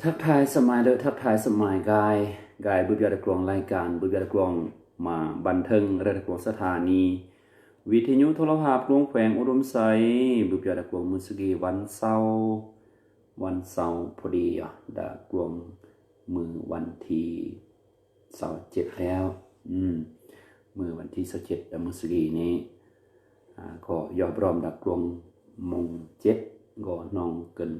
ທັກທາຍສະໝາຍເດີ ທັກທາຍສະໝາຍກາຍ ກາຍບຶບຢາດກວງ ລາຍການບຶບຢາດກວງ ມາບັນເທິງ ແລະ ກວງສະຖານີວິທະຍຸໂທລະພາບກວງແຂວງອຸດົມໄຊ ບຶບຢາດກວງມື້ສະກີວັນເສົາ ວັນເສົາພໍດີ ດາກວງມື້ວັນທີ ຊາວເຈັດແລ້ວ ອືມ ມື້ວັນທີຊາວເຈັດ ແລະ ມື້ສະກີນີ້ ອາ ກໍຢອບລອມດັກກວງມົງເຈັດ ກໍນ້ອງເກີນ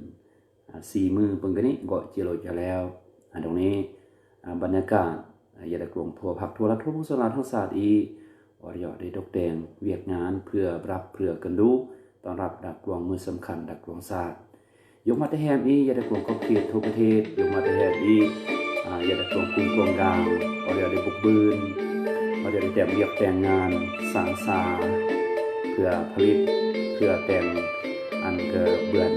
ອາ ສີ່ມື້ເບິ່ງກັນນີ້ ກໍເຈໂລຈະແລ້ວ ອາ ຕົງນີ້ ອາ ບັນຍາກາດ ອາ ຢາດກວງທົ່ວພາກທົ່ວລັດທົ່ວພວກສາລາທັງສາດອີກ ອອດຢອດໄດ້ຕົກແຕ່ງວຽກງານເພື່ອບລັບເພື່ອກັນດູຕ້ອນຮັບດັກກວງມື້ສຳຄັນ ດັກກວງຊາດ ຍົກມາແຕ່ແຮມອີກ ຢາດກວງຂອບເຂດທົ່ວປະເທດ ຍົກມາແຕ່ແຮມອີກ ອາ ຢາດກວງກຸງກວງກາງ ອອດຢອດໄດ້ບຸກບືນ ອອດຢອດໄດ້ແຕ່ງວຽກແຕ່ງງານ ສ້າງສາເພື່ອຜະລິດ ເພື່ອແຕ່ງອັນເກີເບືອນ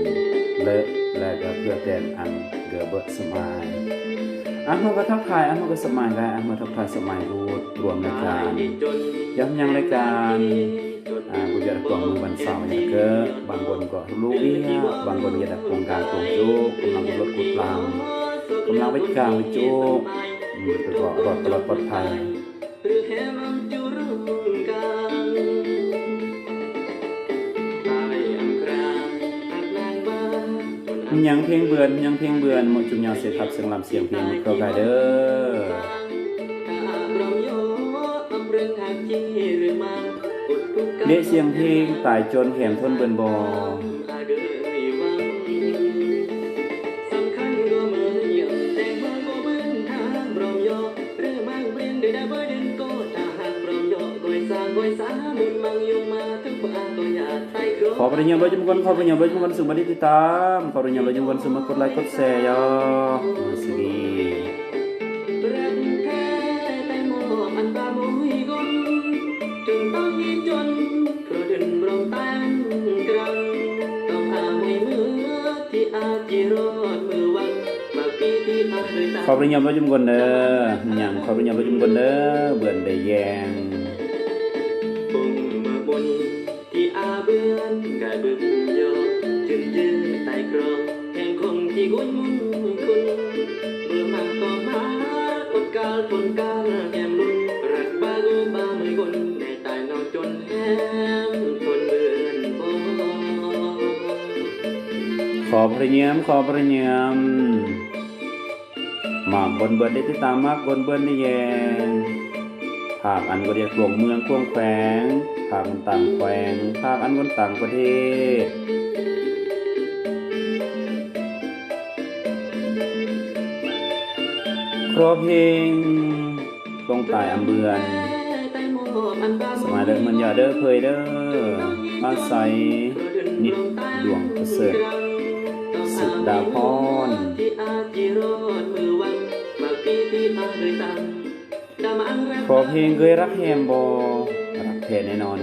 ເລີ ແລະ ກໍເພື່ອແຕ່ງອັນເກີເບີດສະມາຍ ອັນເຮົາກໍທັກທາຍ ອັນເຮົາກໍສະໝາຍໄດ້ ອັນເຮົາທັກທາຍສະໝາຍຮູ້ລວມລາຍການ ຢ້ຳຍັງລາຍການ ອາ ບຸບຢາດກວງມື້ວັນເສົານີ້ເກີ ບາງຄົນກໍລຸວຽກ ບາງຄົນຢາດກວງການກວງຈຸ ກຳລັງລົດກຸດລາງ ກຳລັງເວັດກາງເວັດຈຸ ອືມ ກໍລອດ ລອດປອດໄພ ຍັງເພງເບືອນ ຍັງເພງເບືອນ ໝົດຈຸມຍາວເສຍທັບ ສຽງລຳສຽງເພງ ເຂົ້າກາຍເດີ. ເດະສຽງເພງຕາຍຈົນແຮມທົນເບິ່ນບໍ່? ຂໍພະຍາມໂດຍຈຸມຄົນ ຂໍພະຍາມໂດຍຈຸມຄົນ ສຸມາຕິດຕາມ ຂໍພະຍາມໂດຍຈຸມຄົນ ສຸມາກົດໄລກົດແຊຍໍ່ ສະດີ. ຂໍພະຍາມໂດຍຈຸມຄົນເດີ ຍັງຂໍພະຍາມໂດຍຈຸມຄົນເດີ ເບືອນໄດ້ແຍງ ທີ່ອາເບືອນກາຍບຶກຢອກ ຈຶນຍືນຕາຍກຣອກ ແຫ່ງຄົງທີ່ກຸນມຸນຄຸນ ເມື່ອມາກໍມາ ອົດກາລທົນກາລແຮມລຸນ ລັດບາໂກບາເມຍກົນ ໃນຕາຍນອກຈົນແຮມທົນເບືອນບໍ່. ຂໍພະຍາມ ຂໍພະຍາມ. ໝາກບົນເບືອນໄດ້ຕິດຕາມ ໝາກບົນເບືອນໄດ້ແຍງ ພາກອັນກໍຮຽກກວງເມືອງກວງແຂວງ ພາກອັນຕ່າງແຂວງ ພາກອັນຄົນຕ່າງປະເທດ ຂໍເພງ ຕົງຕາຍອຳເບືອນ ສະມາເດີ ເມີນຢາເດີ ເຜີຍເດີ ອາໄສ ນິດ ດວງປະເສີດ ສຸດດາພອນ ຂໍເພງເຄີຍຮັກແຮມບໍ່? ຮັກແທ້ແນ່ນອນ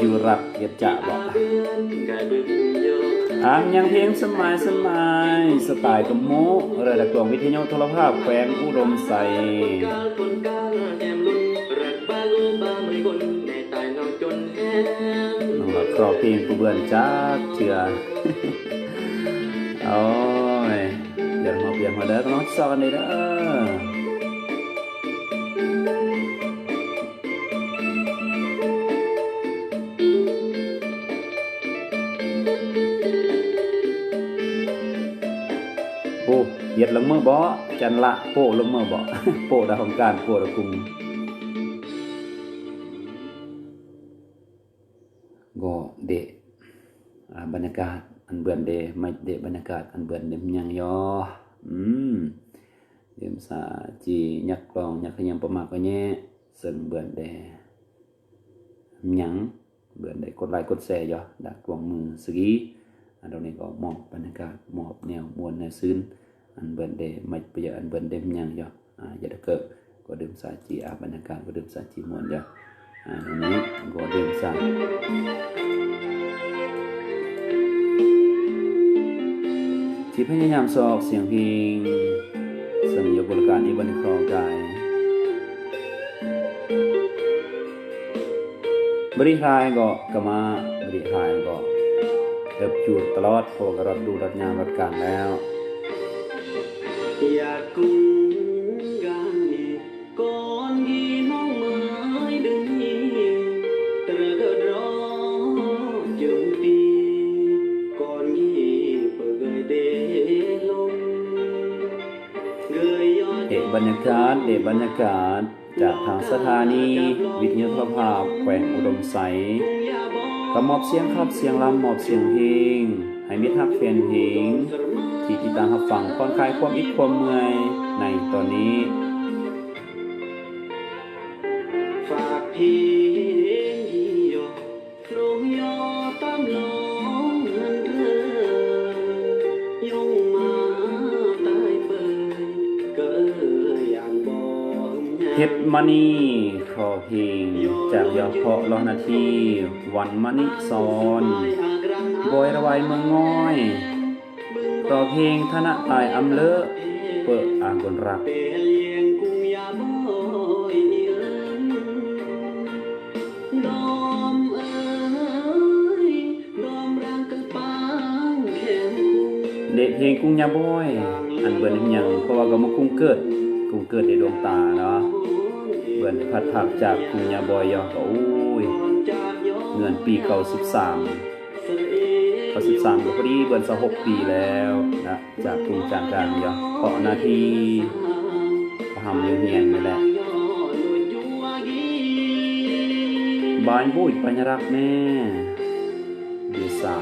ຢູ່ລັດ ເຮັດຈະບໍ່ ອາມຍັງເພງສະໝາຍສະໝາຍ ສະຕາຍກະມຸ ແລະ ກວງວິທະຍຸໂທລະພາບແຂວງອຸດົມໄຊ ນ້ອງລັດຂໍເພງຜູ້ເບືອນຈັກເທື່ອ ໂອ້ຍ ຢາກມາປ່ຽນມາເດີ ນ້ອງຊອນນີ້ເດີ. ໂອ້ ເຮັດລະເມີບໍ່? ຈັນລະໂປ້ລະເມີບໍ່? ໂປ້ດາວຂອງການ ໂປ້ດາວກຸງ ກໍເດະ ອາ ບັນຍາກາດອັນເບືອນເດ ໄມເດະບັນຍາກາດອັນເບືອນເດ ຍັງຍໍ ອືມ ເດີມສາຈີ ຍັກກລອງ ຍັກຂະຍຳປະໝາກກໍແຍ ເຊິ່ງເບືອນເດ ຍັງ ເບືອນໄດ້ກົດໄລກົດແຊຢໍ ດາກວງມືສະກີ ອັນດອກນີ້ກໍມອບບັນຍາກາດ ມອບແນວມ່ວນແນວຊື່ນ ອັນເບືອນເດ ໄມປະຍະ ອັນເບືອນເດ ຍັງຢໍ ອາ ຢາດະເກີ ກໍດື່ມສາຈີ ອາ ບັນຍາກາດກໍດື່ມສາຈີມ່ວນຢໍ ອາ ອັນນີ້ກໍດື່ມສາ ທີ່ພະຍາຍາມຊອກສຽງເພງ ເຊິ່ງຢູ່ບໍລິການອີກບັນນີ້ຄອງກາຍ ບໍລິຫາຍກໍກະມາ ບໍລິຫາຍກໍກະ ກັບຢູ່ຕະຫຼອດ ເພາະວ່າກໍລອດດູລອດຍາມລອດການແລ້ວ. ເອະ ບັນຍາກາດ ເອະ ບັນຍາກາດ ຈາກທາງສະຖານີວິທະຍຸໂທລະພາບແຂວງອຸດົມໄຊ ກໍມອບສຽງຂັບສຽງລຳ ມອບສຽງເພງ ໃຫ້ມິດຮັກແຟນເພງ ທີ່ຕິດຕາມຮັບຟັງ ຜ່ອນຄາຍຄວາມອິດຄວາມເມື່ອຍໃນຕອນນີ້. ເພັດມະນີ ຂໍເພງຈາກ ຢາວເພາະ ລອນນາທີ ວັນມະນິສອນ ບອຍລະໄວ ເມືອງງອຍ ຕໍ່ເພງ ທະນະຕາຍອຳເລີ ເປີອາກົນລັກ. ເດະ ເພງກຸງຍາບອຍ ອັນເບິ່ນເຮັດຫຍັງ ເພາະວ່າກໍມາກຸງເກີດ ກຸງເກີດໃນດວງຕາເນາະ ເບິ່ນພັດພາກຈາກກຸງຍາບອຍ ຢອກກໍ ໂອ້ຍ ເງິນປີເກົ້າສິບສາມ ເກົ້າສິບສາມ ກໍພໍດີເບິ່ນຊາວຫົກປີແລ້ວນະ ຈາກກຸງຈານກາງຢອກ ເພາະໜ້າທີ່ ພະຮ່ຳຢູ່ຮຽນນີ້ແຫຼະ ບາຍບູຍ ປັນຍາລັກແນ່ ເດຊາ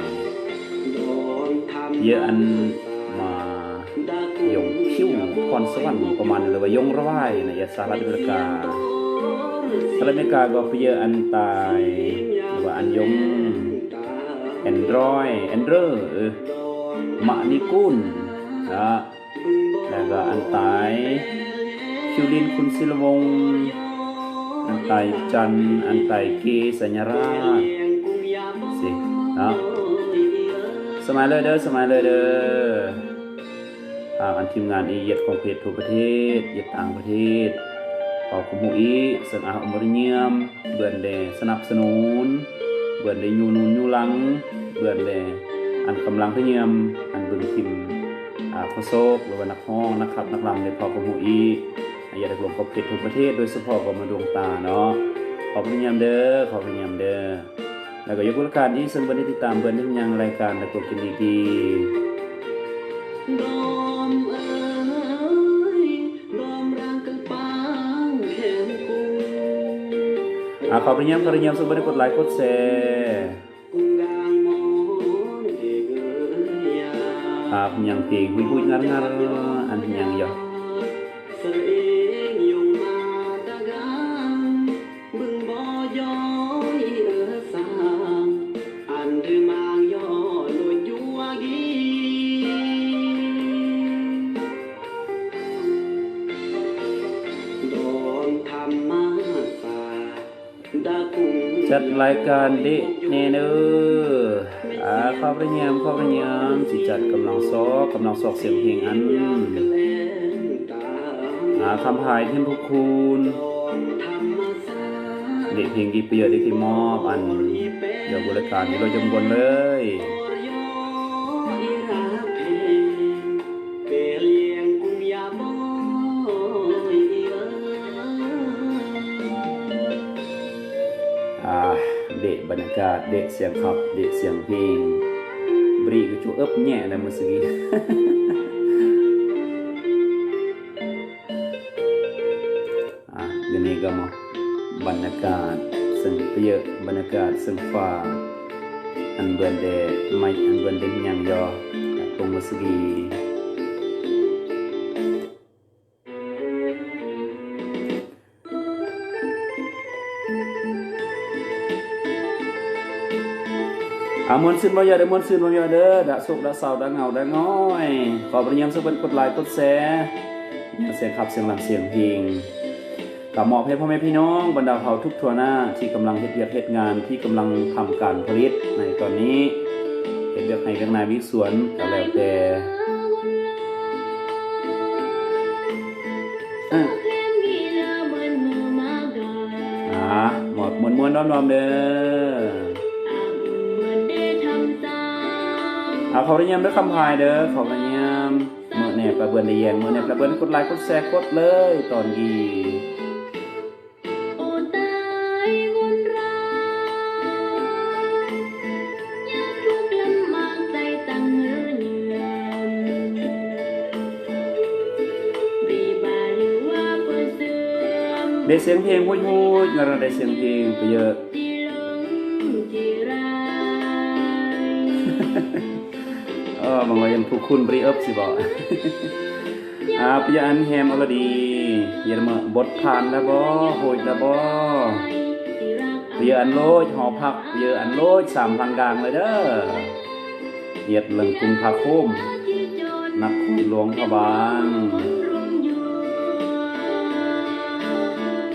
ເຍອະອັນມາ ຢົງຄິວ ພອນສະຫວັນ ປະມານນີ້ ຫຼືວ່າຢົງລະວາຍໃນສະຫະລັດອາເມລິກາ ສະຫະລັດອາເມລິກາກໍປະເຢີອອັນຕາຍ ຫຼືວ່າອັນຢົງ ແອນດຣອຍ ແອນເດີ ເອີ ມະນິກຸນ ລະ ແລ້ວກໍອັນຕາຍ ຄິວລິນ ຄຸນສິລະວົງ ອັນຕາຍຈັນ ອັນຕາຍເກ ໄຊຍະລາດ ຊິເນາະ ສະມາຍເລີຍເດີ ສະມາຍເລີຍເດີ. ອ່າ ອັນທີມງານອີເຢັດຂອງເພຈທົ່ວປະເທດ ເຢັດຕ່າງປະເທດ ຂໍຄວາມຮູ້ອີກ ເຊິ່ງອາ ອາ ບໍ່ໄດ້ຢ້ຽມ ເບິ່ນແດ່ສະໜັບສະໜູນ ເບິ່ນແດ່ຍູ້ໜູນຍູ້ຫຼັງ ເບິ່ນແດ່ອັນກຳລັງພະຍາຍາມ ອັນເບິ່ງທີມ ອ່າ ໂຄສົກ ຫຼືວ່ານັກຮ້ອງ ນັກຂັບ ນັກລຳ ໄດ້ພໍຄວາມຮູ້ອີກ ອາ ຢາກໄດ້ລວມຂອບເຂດທົ່ວປະເທດ ໂດຍສະເພາະກໍມາດວງຕາເນາະ ຂອບພະຍາຍາມເດີ ຂອບພະຍາຍາມເດີ. ແລ້ວກໍຢາກຮູ້ລາຍການອີກ ເຊິ່ງເພິ່ນໄດ້ຕິດຕາມເບິ່ງເຮັດຫຍັງລາຍການ ແລ້ວກໍກິນດີໆ ອາ ຂໍພະຍາຍາມ ຂໍພະຍາຍາມ ເຊິ່ງເພິ່ນໄດ້ກົດໄລກົດແຊ ອາ ເພິ່ນຍັງເພງຫຸຍໆ ງາດໆ ອັນເພິ່ນຍັງຢູ່ ຈັດລາຍການເດະແນ່ເດີ. ອາ ຂອບພະຍາຍາມ ຂອບພະຍາຍາມ ຊິຈັດກຳລັງຊອກ ກຳລັງຊອກສຽງເພງອັນ ອາ ຄຳພາຍ ເພັນພູຄູນ ເດະເພງທີ່ປະໂຫຍດທີ່ມອບ ອັນ ດຽວບໍລິການຢູ່ລົດຍົນບົນເລີຍ. ອາ ເດະບັນຍາກາດ ເດະສຽງຂັບ ເດະສຽງເພງ ບຣີກະຈຸເອິບແຍະແລ້ວມື້ສະກີ ອາ ດຽວນີ້ກໍມາ ບັນຍາກາດເຊິ່ງປະເຢີ ບັນຍາກາດເຊິ່ງຟ້າ ອັນເບືອນແດດ ໄມ້ ອັນເບືອນແດດຫຍັງຢໍ່ ຕົງມາສະກີ ອາ ມ່ວນຊື່ນບໍ່ຢາກໄດ້ ມ່ວນຊື່ນບໍ່ຢາກເດີ ດະໂສກດະເສົ້າ ດະເຫງົາດະຫງອຍ ຂໍພະຍາຍາມຊ່ວຍເພິ່ນກົດໄລກົດແຊ ແຊຂັບ ສຽງລຳ ສຽງເພງ ກໍມອບໃຫ້ພໍ່ແມ່ພີ່ນ້ອງບັນດາເຜົ່າທຸກທົ່ວໜ້າ ທີ່ກຳລັງເຮັດວຽກເຮັດງານ ທີ່ກຳລັງທຳການຜະລິດໃນຕອນນີ້ ເຮັດວຽກໄຮ່ວຽກນາວຽກສວນກໍແລ້ວແຕ່ ອາ ອາ ມອບມ່ວນໆ ດອມໆ ເດີ. ເອົາ ເຂົ້າໄດ້ຍາມເດີຄຳພາຍເດີ ເຂົ້າໄດ້ຍາມ. ເມື່ອແນ່ປາເບືອນໄດ້ແຍງ ເມື່ອແນ່ປາເບືອນກົດໄລກົດແຊກົດເລີຍຕອນນີ້. ໄດ້ສຽງເພງຫູດໆ ງານໄດ້ສຽງເພງປະເຢີ ເອີ ບາງວ່າຍັງຜູ້ຄຸນບຣິເອິບຊິບໍ ອາ ປະເຢີອັນແຮມອະລະດີ ເຢັນມາບົດຜ່ານແລ້ວບໍ ໂຫຍແລ້ວບໍ ປະເຢີອັນໂລຍຫໍພັກ ປະເຢີອັນໂລຍສາມພັນກາງເລີຍເດີ. ເຮັດເລື່ອງກຸງພາໂຄມ ນະຄອນຫຼວງພະບາງ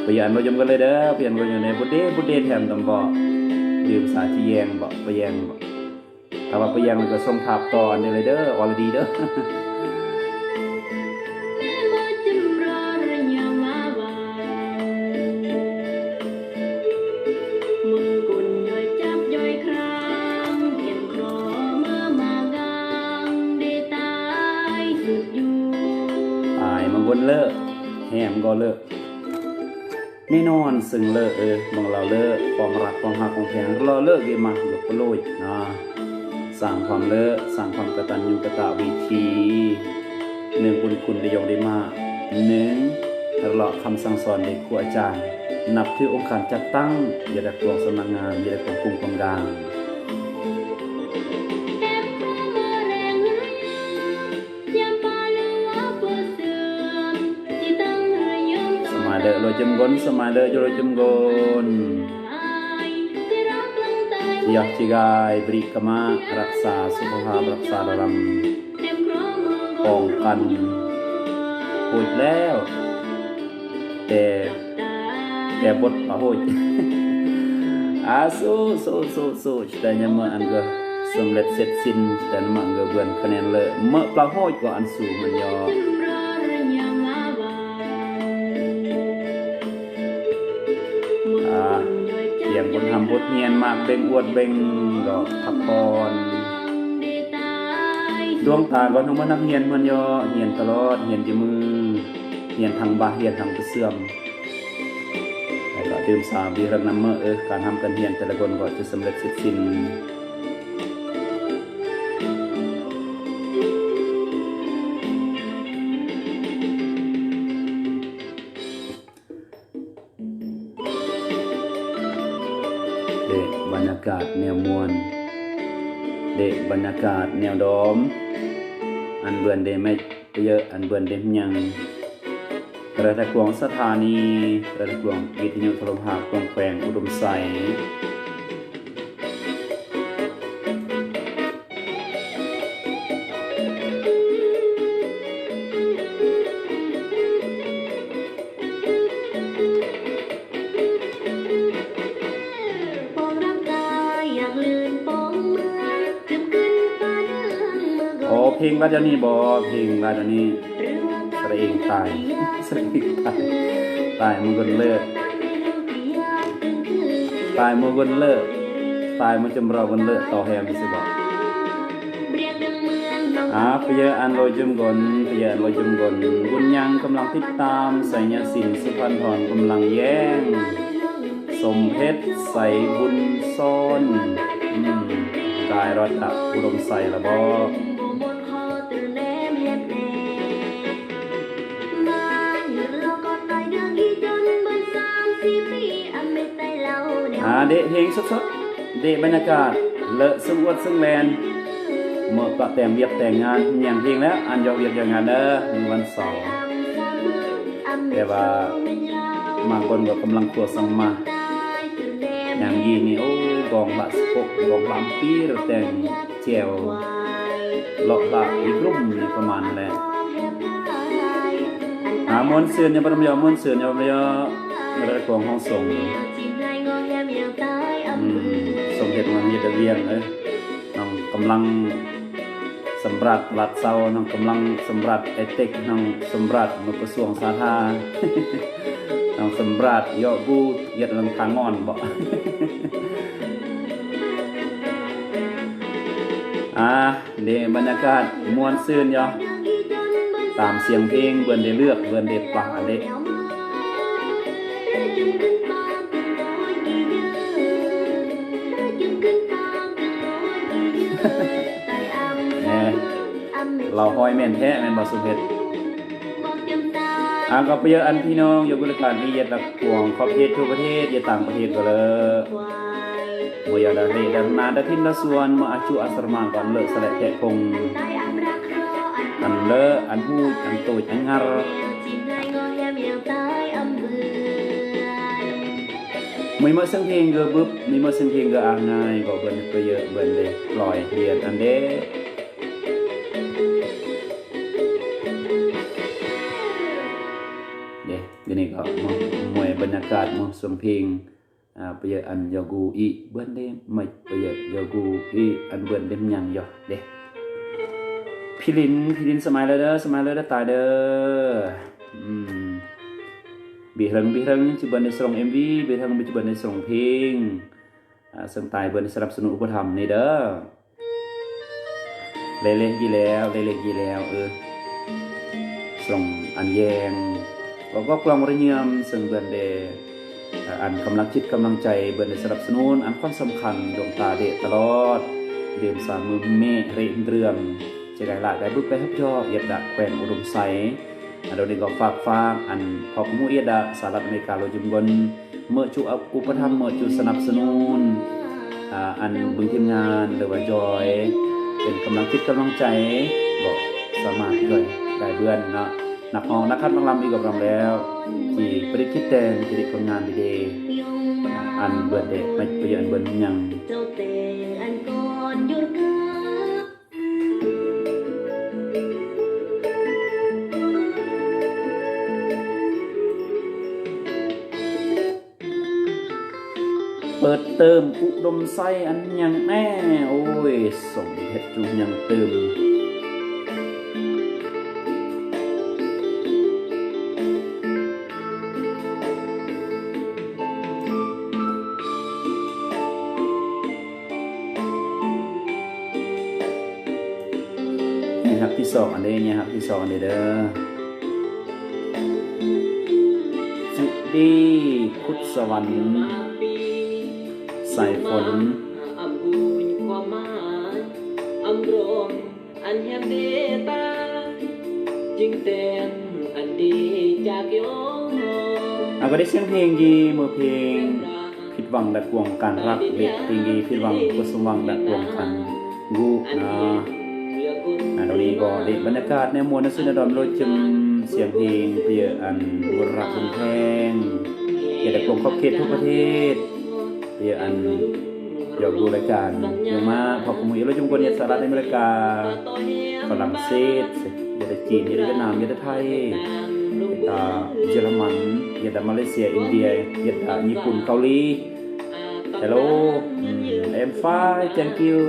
ປະເຢີອັນບໍ່ຍົມກັນເລີຍເດີ ປະເຢີອັນບໍ່ຍົມເລີຍ ບຸດເດ ບຸດເດແຖມຕຳບໍ ດື່ມສາຈີແຍງບໍ ປະແຍງບໍ ຖ້າວ່າປະແຍງແລ້ວກໍສົ່ງພາບຕໍ່ອັນນີ້ເລີຍເດີ ອອລະດີເດີ. ຕາຍມາບົນເລີ ແຮມກໍເລີ ແນ່ນອນ ເຊິ່ງເລີ ເອີ ເບິ່ງລາວເລີ ຄວາມຮັກ ຄວາມຮັກ ຄວາມແພງ ເລາະເລີ ເກມາ ເລີ ປະໂລຍນະ. ສ້າງຄວາມເລີ ສ້າງຄວາມກະຕັນຍູກະຕະເວທີ ເນື່ອງບຸນຄຸນໄດ້ຢອງໄດ້ມາ ໜຶ່ງ ເລາະຄຳສັ່ງສອນເດັກຄູອາຈານ ນັບຖືອົງຄານຈັດຕັ້ງ ຢ່າໄດ້ກວງສຳນັກງານ ຢ່າໄດ້ກວງກຸ່ມກວງກາງ. ສະມາຍເດີໂລຍຈຳກົນ ສະມາຍເດີໂລຍຈຳກົນ ຊິຢອກຊິກາຍ ບຣິກະມະ ລັກສາສຸຂະພາບ ລັກສາລະລຳ ປ້ອງກັນ ໂຫດແລ້ວ ແຕ່ ແຕ່ບົດປະໂຫດ ອາ ສູ້ ສູ້ ສູ້ ສູ້ ແຕ່ຍາມເມື່ອອັນກໍສຳເລັດເສັດສິ້ນ ແຕ່ມາເກີເບືອນຄະແນນເລີ ເມື່ອປະໂຫດກວ່າອັນສູງມັນຍໍ ອາ ຕຽມບົດຮຳບົດຮຽນ ມາກເບັງອວດເບັງ ກໍພັກຜ່ອນ ດວງຕາກ່ອນ ເຮົາມານັກຮຽນເພິ່ນຍໍ ຮຽນຕະຫຼອດ ຮຽນຢູ່ມື ຮຽນທັງບາ ຮຽນທັງປະເຊື່ອມ ແລ້ວກໍດື່ມຊາບີເລິກນຳເມີ້ ເອີ ການຮຳການຮຽນແຕ່ລະຄົນກໍຈະສຳເລັດເສັດສິ້ນ. ເດະບັນຍາກາດແນວມ່ວນ ເດະບັນຍາກາດແນວດອມ ອັນເບືອນເດແມັກ ປະເຢີ ອັນເບືອນເດຫຍັງ ກະໄດ້ຕະກວງສະຖານີ ກະໄດ້ຕະກວງວິທະຍຸໂທລະພາບຂອງແຂວງອຸດົມໄຊ. ໂອ ເພງວ່າດຽວນີ້ບໍ ເພງວ່າດຽວນີ້ ສະເອງຕາຍ ສະເອງຕາຍ ຕາຍມື້ກ່ອນເລີກ ຕາຍມື້ກ່ອນເລີກ ຕາຍມື້ຈຳເລາະກ່ອນເລີກ ຕໍ່ແຮມຊິບໍ ອາ ປະເຢີອັນໂລຍຈຳກົນ ປະເຢີອັນໂລຍຈຳກົນ ບຸນຍັງກຳລັງຕິດຕາມ ໄຊຍະສິນ ສຸພັນທອນ ກຳລັງແຍງ ສົມເພັດ ໄຊບຸນຊອນ ອືມ ກາຍລັດຕະ ອຸດົມໄຊລະບໍ? ອາ ເດະເພງສົດໆ ເດະບັນຍາກາດ ເລີະຊຶ້ງອວດຊຶ້ງແລ່ນ ເໝີປະແຕ່ງວຽກແຕ່ງງານ ຫຍັງເພງແລ້ວ ອັນຢອກວຽກຢອກງານເດີ ມື້ວັນເສົາ ແຕ່ວ່າບາງຄົນກໍກຳລັງຄົວສັງມາ ຍາມຢີນນີ້ ໂອ້ ກອງລະສິບຫົກ ກອງລະອຳປີ ແລ້ວແຕ່ງແຈ່ວ ເລາະລະອີກລຸ່ມນີ້ ປະມານນັ້ນແຫຼະ. ອາ ມ່ວນຊື່ນຍາມບໍ່ດຳຢອ ມ່ວນຊື່ນຍາມບໍ່ດຳຢອ ລະດັບຂອງຫ້ອງສົງ ອືມ ສົມເດັດນາງເຮັດວຽງເອີຍ ນ້ອງກຳລັງ ສຳລັດຕະຫຼາດເຊົ້າ ນ້ອງກຳລັງ ສຳລັດໄອເຕັກ ນ້ອງສຳລັດນກກະຊວງສາທາ ນ້ອງສຳລັດເຍາະບູ ເຮັດເລື່ອງທາງງອນບໍ? ອ່າ ເດ ບັນຍາກາດມ່ວນຊື່ນຢູ່ ຕາມສຽງເພງເພິ່ນໄດ້ເລືອກ ເພິ່ນໄດ້ປະເດ ແນ່ ລາວຮ້ອຍແມ່ນແທ້ແມ່ນບໍ່ ສົມເພັດ? ອ່າ ກໍໄປເຢີ ອັນ ພີ່ນ້ອງຢູ່ບໍລິການ ອີເຢັດ ລະກວງຂອບເຂດທົ່ວປະເທດ ຢູ່ຕ່າງປະເທດກໍເລີຍ ບໍ່ຢາກໄດ້ເຮັດນາດາທິນດາສວນ ມາອາຈຸອາສຣະມາ ກອນເລີກສະແລະແທະພົງ ອັນເລີ ອັນຫູດ ອັນໂຕຍ ອັນງັດ ມີມາເຊິ່ງເພງເກີບຶບ ມີມາເຊິ່ງເພງເກີອາງ່າຍ ກໍເບິ່ນໄປເຢີ ເບິ່ນເດ ລອຍລຽນອັນເດ ເດ ດຽວນີ້ກໍມວຍບັນຍາກາດມວຍສວງເພງ ອາ ປະເຢີ ອັນ ຢາກູອີ ເບິ່ນເດ ໄມ ປະເຢີ ຢາກູອີ ອັນ ເບິ່ນເດ ຍັງຢູ່ເດ ພີ່ລິນ ພີ່ລິນ ສະໄໝເລີເດີ ສະໄໝເລີເດີ ຕາຍເດີ ອືມ ບີເຮິງ ບີເຣິງ ຊິເບິ່ນໄດ້ສອງເອັມວີ ບີເຣິງ ຊິເບິ່ນໄດ້ສອງເພງ ອາ ເຊິ່ງຕາຍເບິ່ນສະໜັບສະໜູນອຸປະຖຳນີ້ເດີ ເລເລກຢູ່ແລ້ວ ເລເລກຢູ່ແລ້ວ ເອີ ສົ່ງອັນແຍງ ກໍກໍກວາງວະລະຍືມ ເຊິ່ງເພິ່ນໄດ້ ອາ ອັນກຳລັງຈິດກຳລັງໃຈ ເພິ່ນໄດ້ສະໜັບສະໜູນ ອັນຄວາມສຳຄັນ ດວງຕາເດະຕະຫຼອດ ດື່ມສາມມື້ເມເຣນເລື່ອງ ຈະໄດ້ລະໄດ້ບຸດໄປຮັບຈອບ ເຮັດດະແຂວງອຸດົມໄຊ ອາ ດຽວນີ້ກໍຝາກ ຝາກ ອັນ ພອກໝູ່ເອດາ ສະຫະລັດອາເມລິກາ ໂລຈຸມກົນ ເມີະຈຸອຸປະຖຳ ເມີະຈຸສະໜັບສະໜູນ ອາ ອັນເບິ່ງທີມງານ ຫຼືວ່າຈອຍ ເປັນກຳລັງຈິດກຳລັງໃຈ ບໍ່ສາມາດດ້ວຍ ໄດ້ເບືອນເນາະ ນັກຮ້ອງ ນັກຂັບ ນັກລຳ ອີກກັບລຳແລ້ວ ທີ່ປະດິດຄິດແຕ່ງ ຈະໄດ້ຜົນງານດີໆ ອັນເບືອນເດ ໄມ ປະເຢີ ອັນເບືອນຍັງ ເປີດເຕີມອຸດົມໄຊອັນຫຍັງແນ່ ໂອ້ຍ ສົມເພັດຈຸຫຍັງຕື່ມ. ແຍກຮັກທີສອງອັນເດ້ ແຍກຮັກທີສອງອັນເດ້ເດີ ຈຸດີ ຄຸດສະຫວັນ ສາຍຝົນ ອາ ກໍໄດ້ສຽງເພງທີ່ເມື່ອເພງ ຜິດຫວັງແລະກວງການຮັກ ເລກທີ່ຜິດຫວັງບໍ່ສົມຫວັງແລະກວງກັນກຸເນາະ ອາ ດຽວນີ້ກໍໄດ້ບັນຍາກາດແນວມ່ວນຊື່ນອາດອມໂລດຈຶມ ສຽງເພງປະເຢີ ອັນ ບຸນຮັກບຸນແພງ ເຮັດໃຫ້ກວງຂອບເຂດທົ່ວປະເທດ ປະເຢີ ອັນ ຢາກດູລາຍການ ເອີ ມາ ພວກໝູ່ເອໂລຈຸມກົນ ເຮັດສະຫະລັດອາເມລິກາ ຝຣັ່ງເສດ ເຮັດໃນຈີນ ເຮັດໃນຫວຽດນາມ ເຮັດໃນໄທ ເຮັດໃນເຢຍລະມັນ ເຮັດໃນມາເລເຊຍ ອິນເດຍ ເຮັດໃນຍີ່ປຸ່ນ ເກົາຫຼີ Hello I'm fine thank you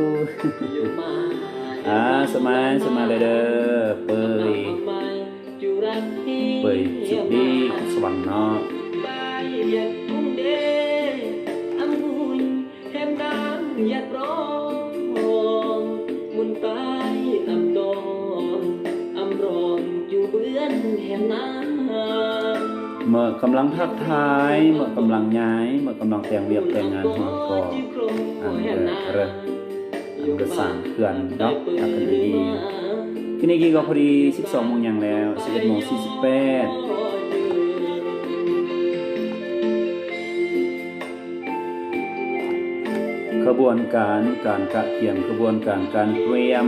ອາ ສະມາຍ ສະມາຍເລີເດີ ເປີຍ ເປີຍ ຈຸດດີ ສະຫວັນເນາະ. ເມື່ອກຳລັງທັກທາຍ ເມື່ອກຳລັງຍ້າຍ ເມື່ອກຳລັງແຕ່ງວຽກແຕ່ງງານ ເຮົາກໍ ອັນ ເອີ ເອີ ອັນ ກໍສ້າງເຂື່ອນເນາະ ຮັກກັນດີໆ ທີ່ນີ້ກໍພໍດີສິບສອງໂມງຫຍັງແລ້ວ ສິບເອັດໂມງສີ່ສິບແປດ. ຂະບວນການການກະກຽມ ຂະບວນການການຕຣຽມ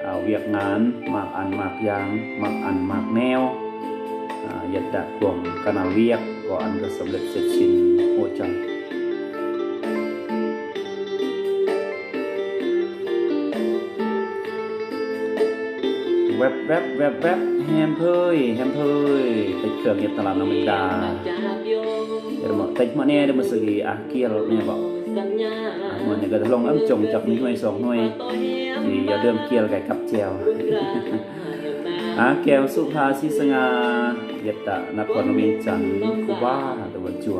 ອາ ວຽກງານ ໝາກອັນໝາກຢ່າງ ໝາກອັນໝາກແນວ ອາ ເຮັດດະກວມກະນາວຽກ ກໍອັນກໍສຳເລັດເສັດສິ້ນໂອຈັງ. ແວັບແວັບແວັບແວັບ ແຮມເພີຍ ແຮມເພີຍ ຕິດເຄື່ອງຢູ່ຕະຫຼາດນ້ອງແມງດາ ເດີມາ ຕິດມາແນ່ເດີມາ ສະກີ ອາ ກຽວແນ່ບໍ່ ອາ ມື້ນີ້ກໍລົງອຳຈົງຈັກໜ່ວຍສອງໜ່ວຍ ຊິຢ່າເດີມກຽວໄກ່ກັບແຈ່ວ ອາ ແກ້ວ ສຸພາ ສີສະຫງ່າ ເຮັດຕະນະຄອນຫຼວງວຽງຈັນ ຄູບາ ຕາວັນຈົວ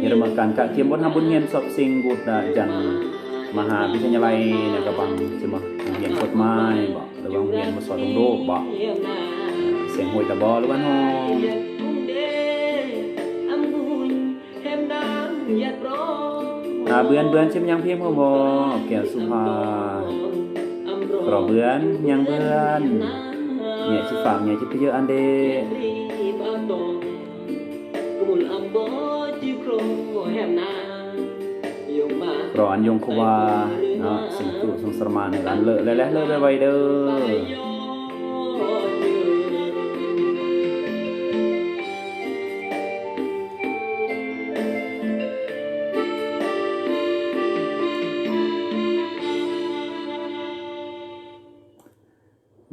ເຮັດມາການກະກຽມບົດຮຳບົດຮຽນ ສອບເສັງ ກູດ ນະ ຈັນ ມະຫາວິທະຍາໄລແຫຼະກະບັງ ຊິມາໂຮງຮຽນກົດໝາຍບໍ ຫຼືວ່າໂຮງຮຽນບໍ່ສອນໂລກບໍ ສຽງຫ້ວຍຕາບໍ ຫຼືວ່າໜອງ ອາ ເບືອນ ເບືອນ ຊິມາຍ່າງພຽງເຮົາບໍ ແກ້ວສຸພາ ກະເບືອນ ຍ່າງເບືອນ ແຍະຊິຝາກ ແຍະຊິໄປເຢີອອັນເດ ກຣອນຢງຄະວາເນາະ ສິງຕູສົງສະມານໃນການເລີະແລະ ເລີະໄວໆເດີ.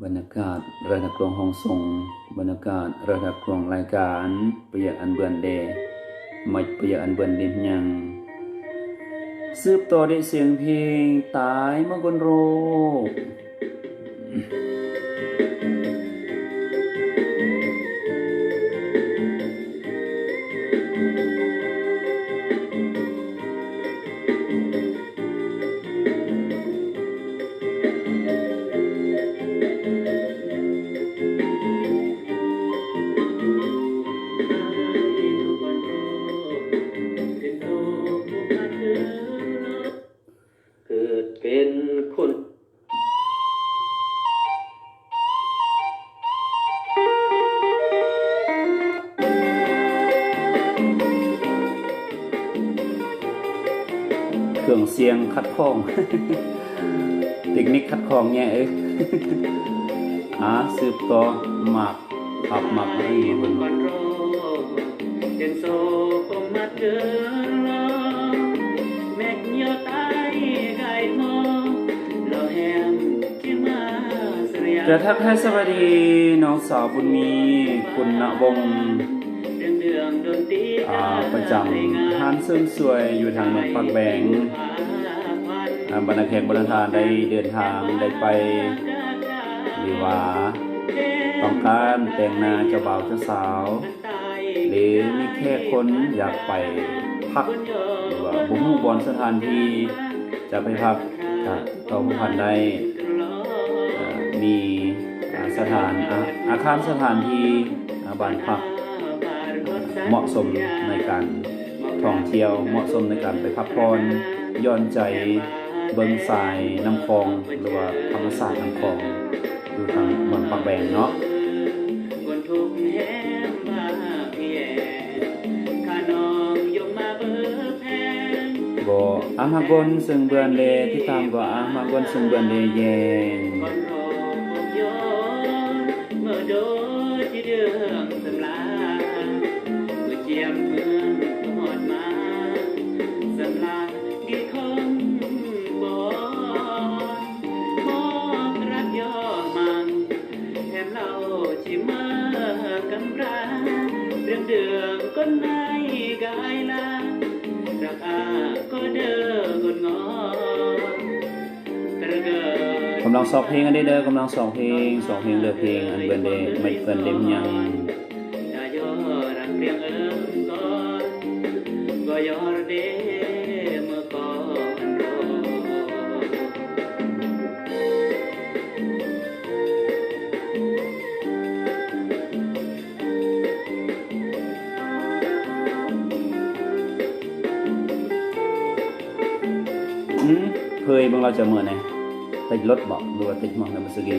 ບັນຍາກາດເຮືອນນັກຮ້ອງຫ້ອງສົ່ງ ບັນຍາກາດເຮືອນນັກຮ້ອງລາຍການ ປະເຢີອກອັນເບືອນເດ ມາປະເຢີອກອັນເບືອນເດຍັງ ສືບຕໍ່ດ້ວຍສຽງເພງ ຕາຍເມື່ອກ່ອນໂລກ. ເກີດເປັນຄົນ ເຄື່ອງສຽງຂັດຂ້ອງ ເຕັກນິກຂັດຂ້ອງແຍະເອີຍ ອາ ສືບຕໍ່ ໝາກ ກະທັກທາຍສະບາຍດີ ນ້ອງສາວບຸນມີ ຄຸນນະວົງ ອາ ປະຈຳຮ້ານເສີມສວຍຢູ່ທາງເມືອງປາກແບງ ອາ ບັນດາແຂກບັນດາທ່ານໄດ້ເດີນທາງໄດ້ໄປ ຫຼືວ່າຕ້ອງການແຕ່ງໜ້າເຈົ້າບ່າວເຈົ້າສາວ ຫຼືມີແຂກຄົນຢາກໄປພັກ ຫຼືວ່າບໍ່ຮູ້ບ່ອນສະຖານທີ່ຈະໄປພັກ ກະຕໍ່ຜູ້ພັນໄດ້ ເອີ ມີ ອາ ສະຖານ ອາ ອາຄານສະຖານທີ່ ອາ ບ້ານພັກ ເໝາະສົມໃນການທ່ອງທ່ຽວ ເໝາະສົມໃນການໄປພັກຜ່ອນຢ່ອນໃຈ ເບິ່ງສາຍນ້ຳຂອງ ຫຼືວ່າທຳມະຊາດນ້ຳຂອງ ຢູ່ທາງເມືອງປາກແບງເນາະ. ບໍ່ ອາ ມາກົນເຊິ່ງເບືອນເດ ຕິດຕາມກໍ ອາ ມາກົນເຊິ່ງເບືອນເດແຍງ ກຳລັງຊອກເພງອັນເດເດີ ກຳລັງຊອກເພງ ຊອກເພງເລືອກເພງ ອັນເບືອນເດ ໄມເພິ່ນເລັມຍັງ. ອືມ ເຜີຍເບິ່ງລາວຈະເມື່ອໃດ ຕິດລົດບໍ ຫຼືວ່າຕິດໝໍ້ນຳສະກີ.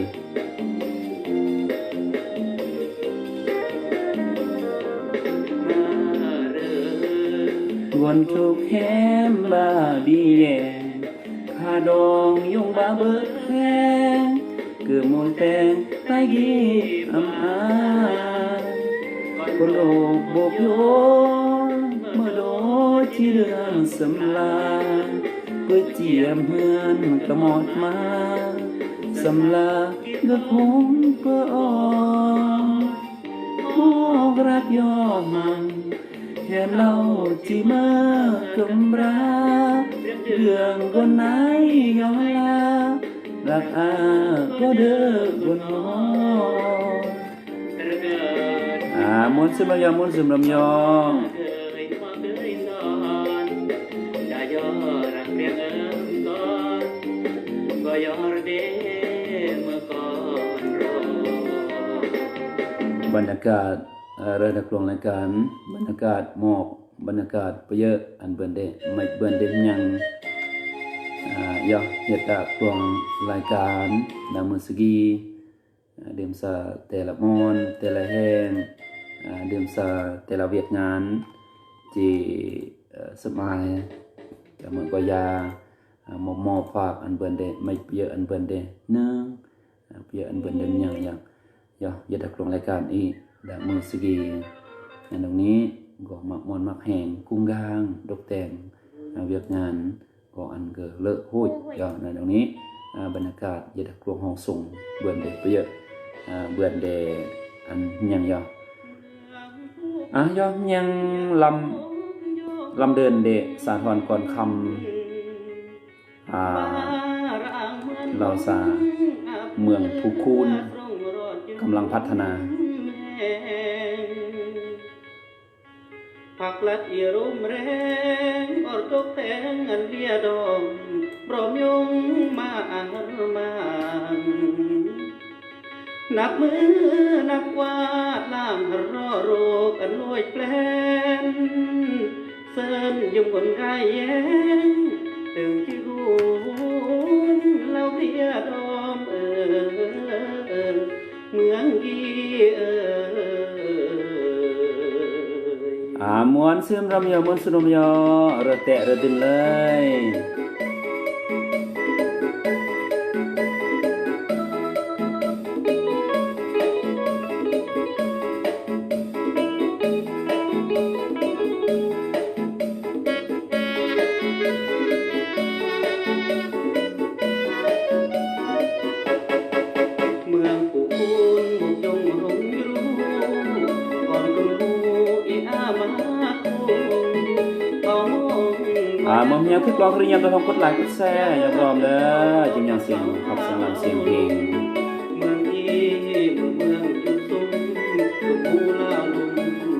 ອ່າ ມ່ວນຊຶມລຳຍອງ ມ່ວນຊຶມລຳຍອງ. ບັນຍາກາດ ເອີ ເຣດາກລວງລາຍການ ບັນຍາກາດໝອກ ບັນຍາກາດປະເຢີ ອັນເບິ່ນເດ ໄມເບິ່ນເດຍັງ ອາ ຢາ ເຮັດດາກລວງລາຍການ ດາມືສະກີ ອາ ດື່ມຊາແຕ່ລະບ່ອນ ແຕ່ລະແຫ່ງ ອາ ດື່ມຊາແຕ່ລະວຽກງານ ທີ່ ເອີ ສະບາຍ ຈະເມືອກວ່າຢາ ອາ ມອບ ມອບຝາກອັນເບິ່ນເດ ໄມປະເຢີ ອັນເບິ່ນເດ ໜຶ່ງ ອາ ປະເຢີ ອັນເບິ່ນເດຍັງ ຢາ ຢາ ຢາດາກລວງລາຍການອີກ ດາມືສະກີ ອັນດອງນີ້ກໍມັກມ່ວນມັກແຮງ ກຸ້ງກາງ ຕົກແຕ່ງ ອາ ວຽກງານ ກໍອັນກໍເລີະໂຫດ ຢາ ອັນດອງນີ້ ອາ ບັນຍາກາດຢາດາກລວງຫ້ອງສົງ ເບິ່ນເດປະເຢີ ອາ ເບິ່ນເດອັນຍັງ ຢາ ອາ ຢາ ຍັງລຳ ລຳເດີນເດ ສາທອນກ່ອນຄຳ ອາ ລາວສາ ເມືອງພູຄູນ ກຳລັງພັດທະນາ. ຜັກລັດອີ່ລົມແຮງ ອອກຕົກແຕ່ງອັນເລຍດອມ ພ້ອມຍົງມາອາຫານມານ ນັບມື້ນັບວາດລ້າງເລາະໂລກອັນໂລຍແປນ ເຊີນຍົມຄົນກາຍແຍງ ເຖິງທີ່ຮູ້ລາວເລຍດອມເອີ ເມືອງດີເອີຍ ອາ ມ່ວນຊື່ນລຳຢາ ມ່ວນຊື່ນລຳຢາ ເລີດແຕະເລີດດຶນເລີຍ. ເມືອງປູຄູນ ໝູ່ຈົ່ງຫົງຍຣູ ກ່ອນຄຸນຮູ້ອີອາມາຄົງ ເອົາມອງ ອາ ເມື່ອມີຫຍັງຖືກຕ້ອງ ຫຼື ຍາມຕ້ອງກົດໄລກົດແຊ ຍອມເດີ ຈຶ່ງຍັງສຽງຂັບສຽງລຳສຽງເພງ ເມືອງອີ ເມືອງຢູ່ສູງ ສຸກໝູ່ລາວລຸງ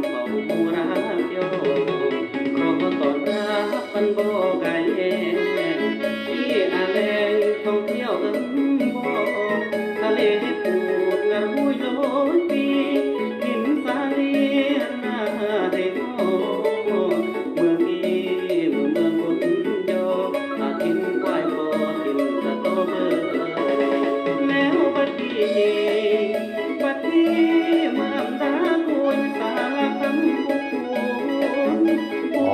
ເວົ້າໝູ່ລາວຍອງ ຂໍຕ້ອນຮັບ ມັນບໍ່ໄກແອງ ທີ່ອາແລງທ່ອງທ່ຽວເອີ້ນບໍ່ ທະເລພູດງາມຫ້ວຍໂລຍປີ ຫີນສາລີໜ້າໄດ້ພໍ ເມືອງອີ ເມືອງຄົນຍໍ ອາກິນຄວາຍພໍ ກິນສະຕໍເບີ ແລ້ວບັດນີ້ ບັດນີ້ ເມືອງດາໂກນ ສາລະຄຳ ພູຄູ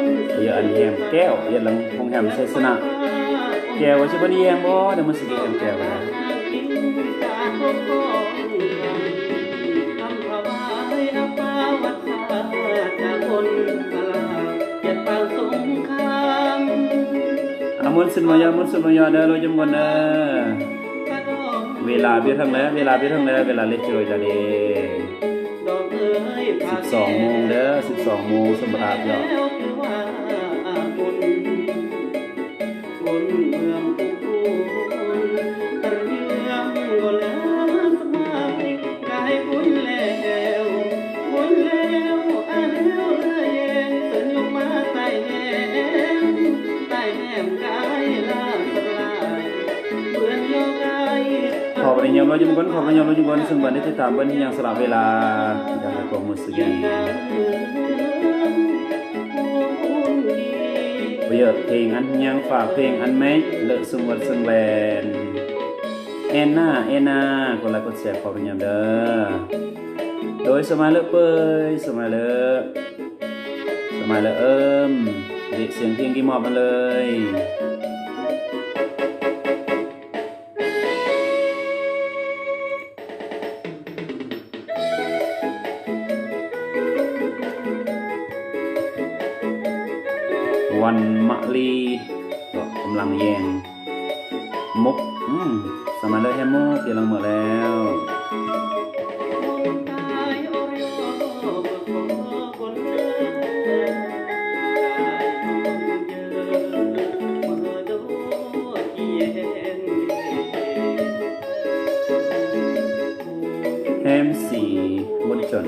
ນ ເອີ ເອີ ອັນແຮມແກ້ວ ເອີ ໂຮງແຮມໄຊຊະນະແກ້ວ ວ່າຊິບໍ່ໄດ້ແຮມບໍ່ ດາມືສະກີ ແຮມແກ້ວນະ ອາ ມ່ວນຊື່ນບໍ່ຢາ ມ່ວນຊື່ນບໍ່ຢາເດີ ລາວຈະມ່ວນເດີ ເວລາບຽດທັງແລ ເວລາບຽດທັງແລ ເວລາເລັກຈອຍດາເດ ສິບສອງໂມງເດີ ສິບສອງໂມງ ສຳປະທານເນາະ ຄົນເມືອງພູຄູນ ຕະເລື່ອງກໍແລ້ວສະບາຍ ກາຍບຸນແລ້ວ ບຸນແລ້ວ ອາແລ້ວເລີຍແຍງ ເຊີນຍົກມາໃຕ້ແຮມ ໃຕ້ແຮມກາຍລາດສະລາຍ ເພື່ອນໂຍກາຍ ຂໍປະລິຍາມລາວຢູ່ເມືອງ ຂໍປະລິຍາມລາວຢູ່ເມືອງ ເຊິ່ງບັນໄດ້ຕິດຕາມເບິ່ງຢ່າງສະຫຼະເວລາ ຢ່າງໃນຄວາມຮູ້ສຶກດີ ປະໂຫຍດເພງອັນຍັງ ຝາກເພງອັນແມ່ນ ເລີະສຸງວັດສຸງແວນ ແອນນາ ແອນນາ ກົດໄລກົດແຊ ຂໍປະລິຍາມເດີ ໂດຍສະມາຍເລີເປີຍ ສະມາຍເລີ ສະມາຍເລີເອີມ ເດະສຽງພຽງທີ່ມອບມາເລີຍ. ວັນມະລີ ກໍກຳລັງແຍ່ງມົກ ອືມ ສະມາເລີແຮມມຸກ ກຳລັງເມືອແລ້ວ. ແຮມສີ ບົນຈົນ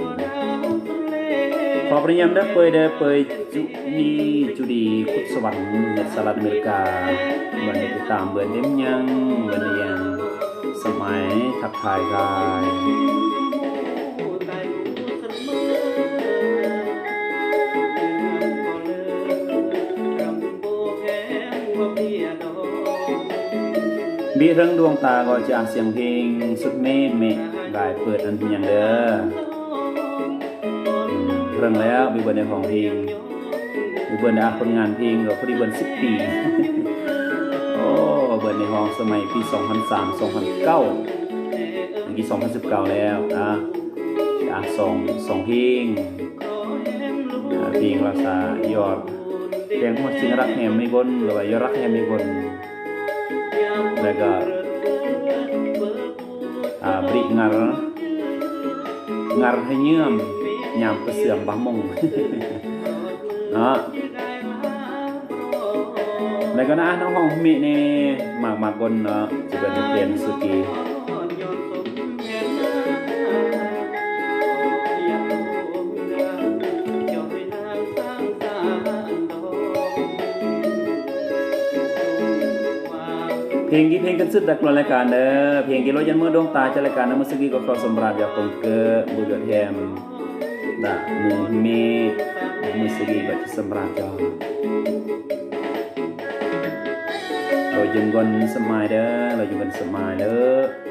ຂໍປະລິຍາມເດີ ເປີຍເດີ ເປີຍ ຈຸນີ ຈຸດີ ຄຸດສະຫວັນ ສະຫະລັດອາເມລິກາ ເບິ່ງຕິດຕາມ ເບິ່ງເດມຍັງ ເບິ່ງດຽງ ສະໄໝ ທັກທາຍກາຍ. ທີ່ເທິງດວງຕາກໍຈະອ່ານສຽງເພງສຸດເມດເມດ ຫຼາຍເປີດອັນເປັນຫຍັງເດີ. ເລິ່ງແລ້ວ ມີເບິດໃນຫ້ອງເພງ ມີເບິດໃນອ່ານຜົນງານເພງ ກໍພໍດີເບິດສິບປີ. ໂອ້ ເບິດໃນຫ້ອງສະໄໝປີສອງພັນສາມ ສອງພັນເກົ້າ ນີ້ສອງພັນສິບເກົ້າແລ້ວນະ. ອ່າ ສອງ ສອງເພງ ອ່າ ເພງລາວສາ ຍອດ ແພງໝົດ ຊິງຮັກແຮມມີບົນ ຫຼືວ່າ ຍອດຮັກແຮມມີບົນ ແລ້ວກໍ ອ່າ ບຣິງາຣ ງາຣຫະເຍືອມ ຍາມປະເຊື່ອມບາໝົງ ເນາະ. ແລ້ວກໍນະ ນ້ອງຫ້ອງມິນີ້ ມາກ ມາກົນເນາະ ຈະເປັນເປັນສຸກີ. ເພງກີ້ເພງຂຶ້ນສຸດດັກລາຍການເດີ ເພງກີ້ໂລຢັນເມື່ອດວງຕາຈາກລາຍການນະ ມື້ສະກີກໍຂໍສຳບາດຢາກກົງເກີ ບຸດຍອດແຮມ ດະ ມື້ເມ ມື້ສະກີກໍຈະສຳບາດຢາກ ໂລຢືນກົນສະໝາຍເດີ ໂລຢືນກົນສະໝາຍເດີ.